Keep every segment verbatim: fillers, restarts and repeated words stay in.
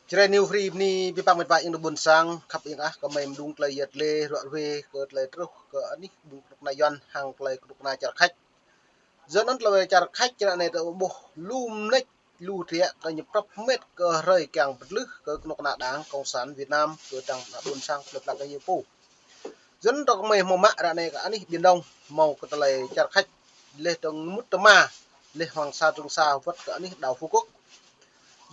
Jrai New Free bơni abih bang met wa ing ƀôn sang khăp ing ah, kơmơi mơdung tơlơi yet lĕ ruă ruê kơ tơlơi truh kơ anih ƀing kơnuk kơna Yuan hăng tơlơi kơnuk kơna čar Khač. Yua anŭn tơlơi čar Khač ră anai ta ƀuh lu mơneč lu triă kơ ñu prăp met kơ hrơi kiăng pơtlưh kơ kơnuk kơna Đảng Cộng sản Việt Nam kơ tăng ană ƀôn sang plơi pla kơ ñu pô. Yua anŭn ta kơmơi hmâo mă ră anai kơ anih Biển Đông, hmâo kơ tơlơi čar Khač, leh dơ̆ng mŭt tơma, leh Hoàng Sa Trường Sa wơ̆t kơ anih đảo Phú Quốc.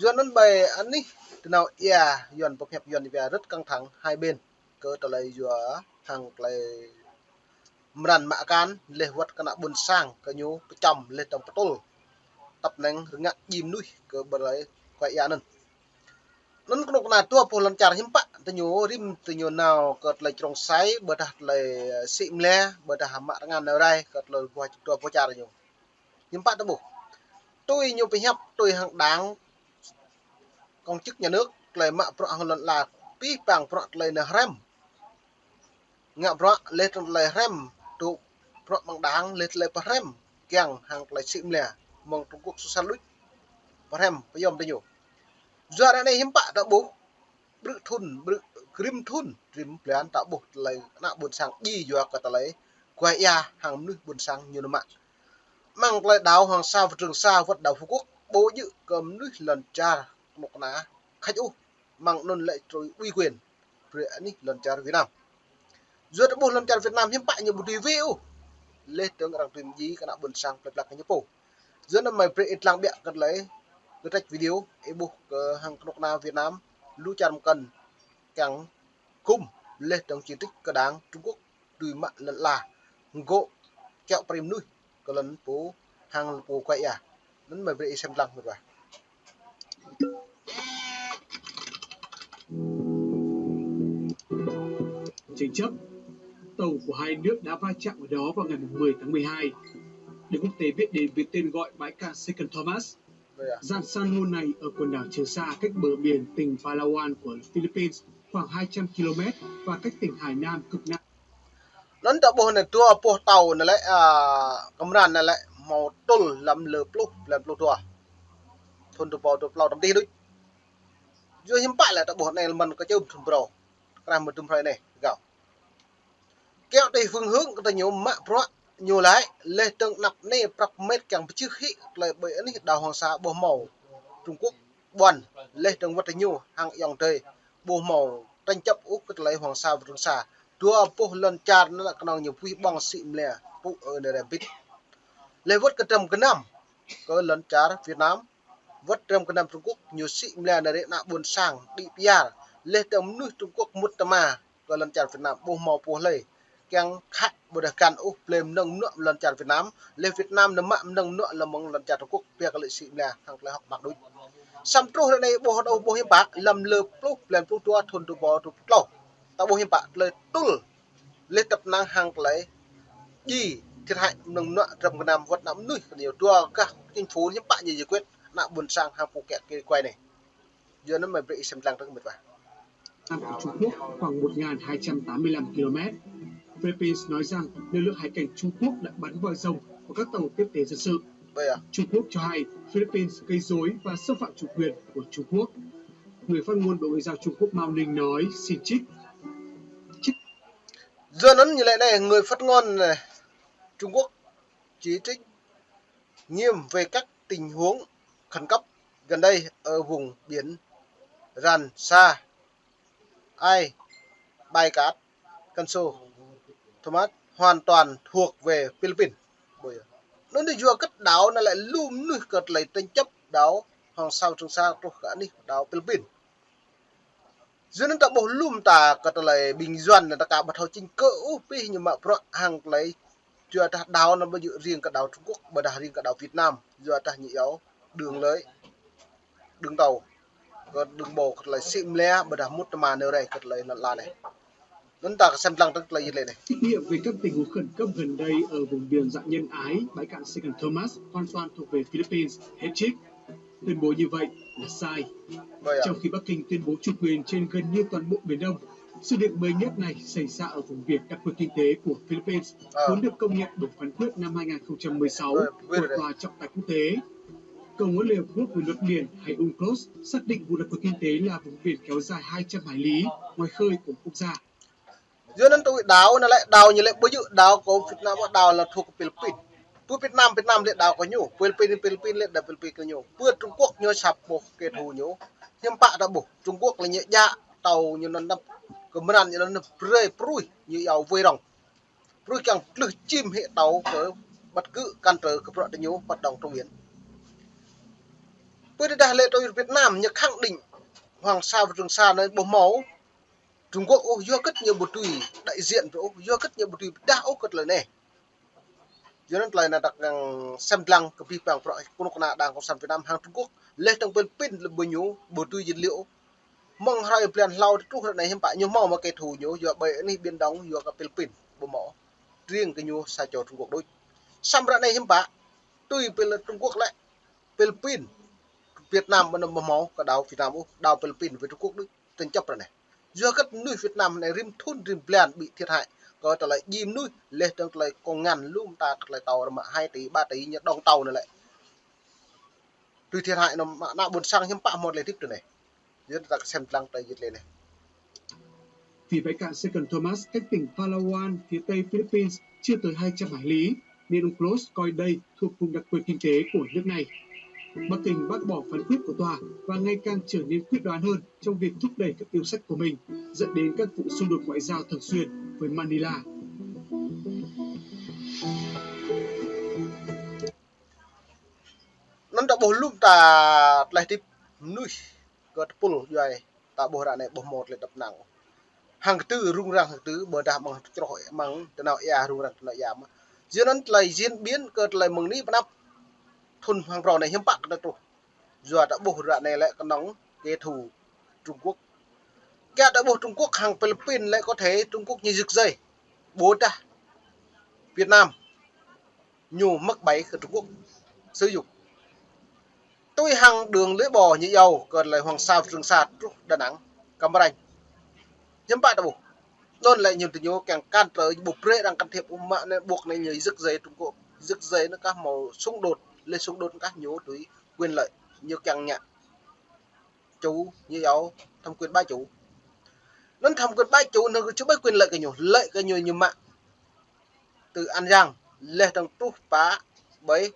Yua anŭn ƀơi anih tơnao ia Yuan pơhiăp Yuan Êwa rất căng thẳng hai bên kơ tơlơi yua hăng tơlơi mơran mă akan leh wơ̆t kơ ană ƀôn sang kơ ñu pơčăm leh dơ̆ng pơtŭl tăp năng rơngiă djim mơnuih kơ ƀơi tơlơi kuai ia anŭn. Anŭn kơnuk kơna dua boh lŏn čar hiư̆m pă tơ ñu rĭm tơ ñu nao kơ tơlơi črông sai ƀôdah tơlơi, ơ, sĭ mlĕ ƀôdah mă rơngan nao rai kơ tơlơi boh, dua boh čar ñu. Hiư̆m pă ta ƀuh. Tui ñu pơhiăp tui hăng Đảng, công chức nhà nước, tơlơi mă bruă hăng lŏn ala, abih bang bruă tơlơi nao hrăm. Ngă bruă leh dơ̆ng tơlơi hrăm, tŭ bruă mơ̆ng Đảng leh tơlơi pơhrăm kiăng hăng tơlơi sĭ mlĕ mơ̆ng Trung Quốc sô sal đôč. Pơhrăm pơyom tơ ñu. Yua ră anai hiư̆m pă ta ƀuh, brư̆ thŭn, brư̆ rĭm thŭn, rĭm blan ta ƀuh tơlơi ană ƀôn sang djai yua kơ tơlơi kuai ia hăng mơnuih ƀôn sang ñu nao mă. Mơ̆ng tơlơi đảo Hoàng Sa wơ̆t Trường Sa wơ̆t đảo Phú Quốc, ƀu djơ̆ kơ mơnuih lŏn čar kơnuk kơna Khač ôh, mơ̆ng anŭn lĕ trôi ủy quyền brơi anih lŏn čar Việt Nam. Yua ta ƀuh lŏn čar Việt Nam hiư̆m pă ñu ƀu dưi wĕ ôh. Leh dơ̆ng arăng dưi mơdjai kơ ană ƀôn sang plơi pla kơ ñu pô. Yua anŭn mơi brơi ih lăng ƀiă kơ tơlơi, kơ trách video, ih ƀuh kơ hăng kơnuk kơna Việt Nam, lu čar mơkăn kiăng gum leh dơ̆ng chỉ trích kơ Đảng Trung Quốc dưi mă lŏn ala, gŏ kiaŏ prĭm mơnuih kơ lŏn pô hăng lŏn pô kuai ia. Anŭn mơi brơi ih sem lăng met wa. Tranh chấp, tàu của hai nước đã va chạm ở đó vào ngày mười tháng mười hai. Được quốc tế biết đến với tên gọi bãi cạn Second Thomas. Ơ ya. Dàn san hô này ở quần đảo Trường Sa cách bờ biển tỉnh Palawan của Philippines khoảng hai trăm ki-lô-mét và cách tỉnh Hải Nam cực Nam. Anŭn ta ƀuh anai dua boh tàu anai lĕ, a, kơmran anai lĕ hmâo tŭl lăm lơ pluh, blan pluh dua. Thŭn dua rơbâo dua pluh tăm tih đôč. Yua hiư̆m pă lĕ ta ƀuh anai lơmăn kơ čum thŭn brâo. Krah mơ̆ tŭm hrơi anai, gao. Kiaŏ tui phương hướng kơ tơ ñu mă bruă ñu laĭ, leh dơ̆ng anăp anai prăp met kiăng pơjưh hĭ tơlơi ƀơi anih đảo Hoàng Sa ƀu hmâo Trung Quốc ƀuăn, leh dơ̆ng wơ̆t tơ ñu hăng ayŏng adơi ƀu hmâo tranh chấp ôh kơ tơlơi Hoàng Sa wơ̆t Trường Sa. Dua boh lŏn čar anŭn lĕ kơnơ̆ng ñu puih ƀơ̆ng sĭ mlĕ pŭ ơ nao rai bĭt. Leh wơ̆t kơ dram gơnam kơ lŏn čar Việt Nam, wơ̆t dram gơnam Trung Quốc ñu sĭ mlĕ nao rai ană ƀôn sang đĭ pơyar, leh dơ̆ng mơnuih Trung Quốc mŭt tơma kơ lŏn čar Việt Nam ƀu hmâo pô hlơi kiăng khă ƀôdah găn ôh blơi mơnơ̆ng mơnuă lŏn čar Việt Nam, leh Việt Nam nao mă mơnơ̆ng mơnuă lăm mơ̆ng lŏn čar Trung Quốc, ƀiă kơ lĕ sĭ mlĕ hăng tơlơi hơ̆k mơak đôč. Samơ̆ truh ră anai ƀuh đôč ƀuh hiư̆m pă, lăm lơ pluh blan pluh dua thŭn dua rơbâo dua pluh klâo. Ta ƀuh hiư̆m pă, tơlơi tŭl leh tăp năng hăng tơlơi djai thiệt hại mơnơ̆ng mơnuă dram gơnam wơ̆t ană mơnuih kơ ñu dua gah chính phủ hiư̆m pă ñu giải quyết ană ƀôn sang hăng pô kiaŏ kơ kuai anai. Yua anŭn mơi brơi ih sem lăng tơ̆ng met wa. Nam của Trung Quốc khoảng một ngàn hai trăm tám mươi lăm ki-lô-mét. Philippines nói rằng lực lượng hải cảnh Trung Quốc đã bắn vòi rồng vào các tàu tiếp tế dân sự. Ơ ya. Trung Quốc cho hay Philippines gây rối và xâm phạm chủ quyền của Trung Quốc. Người phát ngôn Bộ Ngoại giao Trung Quốc Mao Ning nói, xin trích. Yua anŭn ñu laĭ anai, người phát ngôn, ơ, Trung Quốc chỉ trích nghiêm về các tình huống khẩn cấp gần đây ở vùng biển Ran Sa, ai, bãi cạn Second Thomas hoàn toàn thuộc về Philippines. Ƀơi anŭn yua kơ đảo anai lĕ lu mơnuih kơ tơlơi tranh chấp đảo Hoàng Sa Trường Sa truh kơ anih đảo Philippines. Yua anŭn ta ƀuh lŏm ta kơ tơlơi ƀing Yuan anai ta ka ƀu thâo chính kơ ôh pih ñu mă bruă hăng tơlơi yua dah đảo anŭn ƀu djơ̆ riêng kơ đảo Trung Quốc, ƀôdah riêng kơ đảo Việt Nam, yua dah ñu iâu đường lưới, đường tàu, kơ đường bộ kơ tơlơi sĭ mlĕ, ƀôdah mŭt tơma nao rai kơ tơlơi lŏn ala anai. Anŭn ta kơ sem lăng tơ̆ng tơlơi yit lĕ anai. Trách nhiệm về các tình huống khẩn cấp gần đây ở vùng biển Dã Nhân Ái, bãi cạn Second Thomas hoàn toàn thuộc về Philippines, hết trích. Tuyên bố như vậy là sai. Ơ ya. Trong khi Bắc Kinh tuyên bố chủ quyền trên gần như toàn bộ Biển Đông, sự việc mới nhất này xảy ra ở vùng biển đặc quyền kinh tế của Philippines, ơ, vốn được công nhận bởi phán quyết năm hai ngàn không trăm mười sáu, ơ, của Tòa trọng tài quốc tế. Công ước Liên Hợp Quốc về luật biển hay UNCLOS xác định vùng đặc quyền kinh tế là vùng biển kéo dài hai trăm hải lý ngoài khơi của một quốc gia. Yua anŭn tui đảo anai lĕ, đảo ñu lĕ ƀu djơ̆ đảo kơ Việt Nam, đảo là thuộc Philippines. Pơ Việt Nam, Việt Nam lĕ đảo kơ ñu, Philippines, Philippines lĕ đảo Philippines kơ ñu. Pơ Trung Quốc ñu săp ƀuh kẻ thù ñu. Hiư̆m pă ta ƀuh, Trung Quốc lĕ ñu djă tàu ñu anŭn năp, kơ mơnăn ñu anŭn năp brơi pruih ñu yua wai rong. Pruih kiăng plưh čim hĭ tàu kơ bất cứ cản trở kơ bruă tơ ñu hoạt động trong biển. Pơ tơdah lĕ tui Việt Nam ñu khẳng định Hoàng Sa và Trường Sa anai ƀu hmâo Trung Quốc ôh, yua hơget ñu ƀu tui đại diện ôh, yua hơget ñu ƀu tui pơdah ôh kơ tơlơi anai. Yua anŭn tơlơi anai ta kiăng sem lăng kơ abih bang bruă kơnuk kơna Đảng Cộng sản Việt Nam hăng Trung Quốc, lĕ tơ̆ng Philippines lĕ ƀu ñu ƀu tui djơ̆ liu ôh. Mơ̆ng hrơi blan hlâo truh ră anai hiư̆m pă ñu hmâo mă kẻ thù ñu, yua ƀơi anih Biển Đông, yua kơ Philippines ƀu hmâo. Riêng kơ ñu sa čô Trung Quốc đôč. Samơ̆ ră anai hiư̆m pă, tui pơ lĕ Trung Quốc lĕ, Philippines, Việt Nam ƀu anŭn ƀu hmâo kơ đảo Việt Nam ôh, đảo Philippines với Trung Quốc đôč, tranh chấp ră anai. Yua hơget mơnuih Việt Nam anai rĭm thŭn rĭm blan bị thiệt hại, kơ tơlơi djai mơnuih, lĕ tơ̆ng tơlơi kông ngăn lŏm ta kơ tơlơi tàu rơmă hai tỷ, ba tỷ ñu đóng tàu anai lĕ. Tui thiệt hại anŭn mă ană ƀôn sang hiư̆m pă hmâo tơlơi hơdip tui anai. Yua anŭn ta sem lăng tơlơi jĭt lĕ anai. Vì bãi cạn Second Thomas cách tỉnh Palawan, phía tây Philippines, chưa tới hai trăm hải lý, nên UNCLOS coi đây thuộc vùng đặc quyền kinh tế của nước này. Bắc Kinh bác bỏ phán quyết của tòa và ngày càng trở nên quyết đoán hơn trong việc thúc đẩy các yêu sách của mình, dẫn đến các vụ xung đột ngoại giao thường xuyên với Manila. Anŭn ta ƀuh lŏm ta tơlơi hơdip mơnuih kơ tơpul djuai ta ƀuh ră anai ƀu hmâo tơlơi tơpơnăng. Hăng kơtư̆ rŭng răng hăng kơtư̆ ƀôdah mơ̆ng čroh mơ̆ng tơnao ia rŭng răng tơnao ia mơ̆n. Yua anŭn tơlơi diễn biến kơ tơlơi mơ̆ng anai pơ anăp thŭn hăng phrâo anai hiư̆m pă kơ ta truh. Yua ta ƀuh ră anai lĕ kơnơ̆ng kẻ thù Trung Quốc. Kơ ta ƀuh Trung Quốc hăng Philippines lĕ có thể Trung Quốc ñu rơ̆k rơ̆i. Ƀôdah Việt Nam ñu mơ̆k ƀai kơ Trung Quốc sử dụng. Tui hăng đường lưỡi bò ñu iâu kơ tơlơi Hoàng Sa Trường Sa truh Đà Nẵng, Cam Ranh. Hiư̆m pă ta ƀuh. Anŭn lĕ ñu tơ ñu kiăng cản trở ƀu brơi arăng can thiệp ôh mă anai ƀuh anai ñu rơ̆k rơ̆i Trung Quốc. Rơ̆k rơ̆i anŭn kah hmâo xung đột, lĕ xung đột kah ñu tui quyền lợi, ñu kiăng ngă chủ, ñu iâu thẩm quyền bá chủ. Anŭn thẩm quyền bá chủ anŭn kơ či ƀơi quyền lợi kơ ñu, lợi kơ ñu ñu mă từ An Giang, lĕ tơ̆ng truh pă ƀơi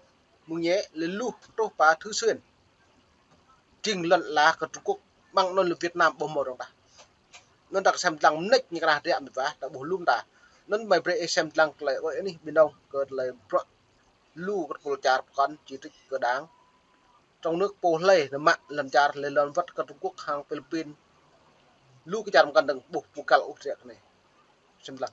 mơ̆ng ñu lĕ lu truh pă Thử Xuyên. Tring lŏn ala kơ Trung Quốc, mơ̆ng anŭn lĕ Việt Nam ƀu hmâo dong tah. Anŭn ta kơ sem lăng mơneč ñu kơ anai hơdră mơ̆ ƀă, ta ƀuh lŏm ta. Anŭn mơi brơi ih sem lăng tơlơi ơi anih Biển Đông, kơ tơlơi bruă lu kơ tơpul čar pơkŏn chỉ trích kơ Đảng. Trong nước pô hlơi nao mă lŏn čar lĕ lŏn wơ̆t kơ Trung Quốc hăng Philippines. Lu kơ čar mơkăn dơ̆ng ƀuh pơkăl ôh hơdră kơ anai. Sem lăng.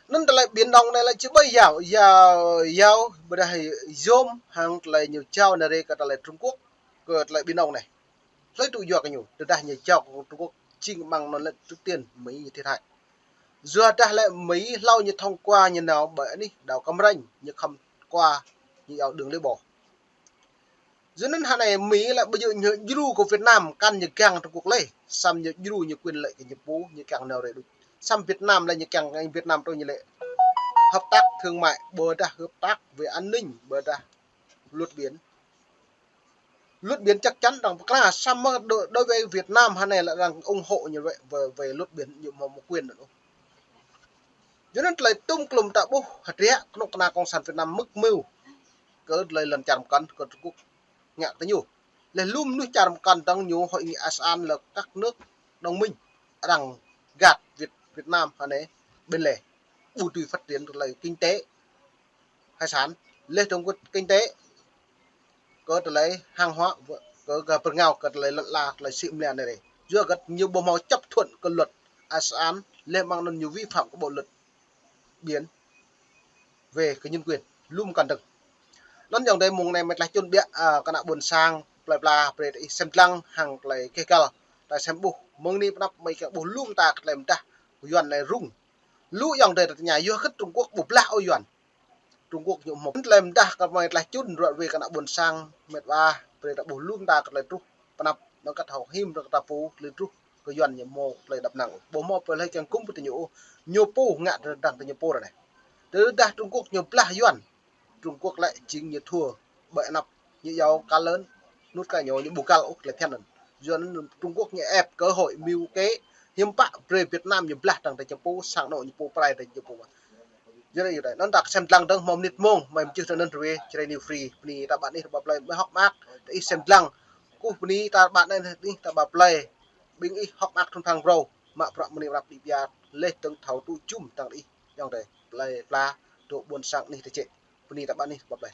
Anŭn tơlơi Biển Đông anai lĕ či ƀơi yua, yua, yua, ƀôdah yôm hăng tơlơi ñu jao anai rê kơ tơlơi Trung Quốc, kơ tơlơi Biển Đông anai. Hlơi tŭ yua kơ ñu, tơdah ñu jao kơ Trung Quốc, jing mơ̆ng anŭn lĕ trước tiên Mỹ ñu thiệt hại. Yua dah lĕ Mỹ hlâo ñu thông qua ñu nao ƀơi anih đảo Cam Ranh, ñu khŏm qua ñu iâu đường lưỡi bò. Yua anŭn hơnai Mỹ lĕ ƀu djơ̆ ñu djru kơ Việt Nam, kăn ñu kiăng Trung Quốc lĕ, samơ̆ ñu djru ñu quyền lợi kơ ñu pô, ñu kiăng nao rê đôč. Samơ̆ Việt Nam lĕ ñu kiăng Việt Nam tui ñu lĕ hợp tác thương mại, ƀôdah hợp tác về an ninh, ƀôdah luật biển. Luật biển chắc chắn rằng pơkra, samơ̆ đối, đối với Việt Nam hơnai lĕ arăng ủng hộ ñu về, về, về luật biển, ñu hmâo một quyền nữa. Yua anŭn tơlơi tŭm klŭm ta ƀuh hơdră kơnuk kơna Cộng sản Việt Nam mơ̆k mơ̆ kơ tơlơi lŏn čar mơkăn kơ Trung Quốc ngă tơ ñu. Lĕ lŏm mơnuih čar mơkăn dơ̆ng ñu hội nghị ASEAN lĕ các nước đồng minh arăng găt Việt, Việt Nam hơnai ƀơi lĕ ƀu tui phát triển tơlơi kinh tế, hải sản, lĕ trong kinh tế, kơ tơlơi hàng hóa, kơ, kơ pơrngao, kơ tơlơi lŏn ala, tơlơi sĭ mơlia anai rê. Yua hơget ñu ƀu hmâo chấp thuận kơ luật ASEAN, lĕ mơ̆ng anŭn ñu vi phạm kơ bộ luật biển về kơ nhân quyền, lŏm mơkăn dơ̆ng. Anŭn yơh dêh mông anai mơi tơlơi čun biă, a, kơ ană ƀôn sang, plơi pla, brơi ih sem lăng, hăng tơlơi keh găl, ta sem ƀuh, mơ̆ng anai pơ anăp mơi kiăng ƀuh lŏm ta kơ tơlơi mơdah, Yuan anai rŭng. Lu yơh dêh ta tơña, yua hơget Trung Quốc ƀu blah ôh Yuan. Trung Quốc ñu hmâo tơlơi mơdah kơ mơi tơlơi čun ruă ruê kơ ană ƀôn sang, met wa, brơi ta ƀuh lŏm ta kơ tơlơi truh pơ anăp Anŭn kơ thâo him ră kơ ta pô, tơlơi truh kơ Yuan ñu hmâo tơlơi đăp năng. Ƀu hmâo pô lĕ kiăng kŭm pơ tơ ñu ôh, ñu pô ngă tơdang tơ ñu pô ră anai. Tơdah Trung Quốc ñu blah Yuan, Trung Quốc lĕ jing ñu thua ƀơi anăp, ñu iâu kal lŏn, nŭt kơ ñu, ñu ƀu kal ôh tơlơi phiăn anŭn. Yua anŭn Trung Quốc ñu ĕp cơ hội mưu kế, hiư̆m pă brơi Việt Nam ñu blah dơ̆ng tơ ñu pô, sang anŏ ñu pô pơrai tơ ñu pô. Yua anŭn yơh, anŭn ta sem lăng dơ̆ng hmâo mơnit mông, mơi mơčih tơ anŭn rơwe, Jrai New Free, bơni ta ƀă anih ta ƀă plơi, mơi hơ̆k mơak, tơ ih sem lăng. Kơkuh bơni ta ƀă anih ta ƀă plơi, ƀing ih hơ̆k mơak thŭn păng brâo, mă bruă mơni mơnap đĭ biă, leh dơ̆ng thâo tŭ jum dơ̆ng ih, ayŏng adơi, plơi pla, dŏ ƀuôn sang anih tơčĕ. Bơni ta ƀă anih ta ƀă plơi.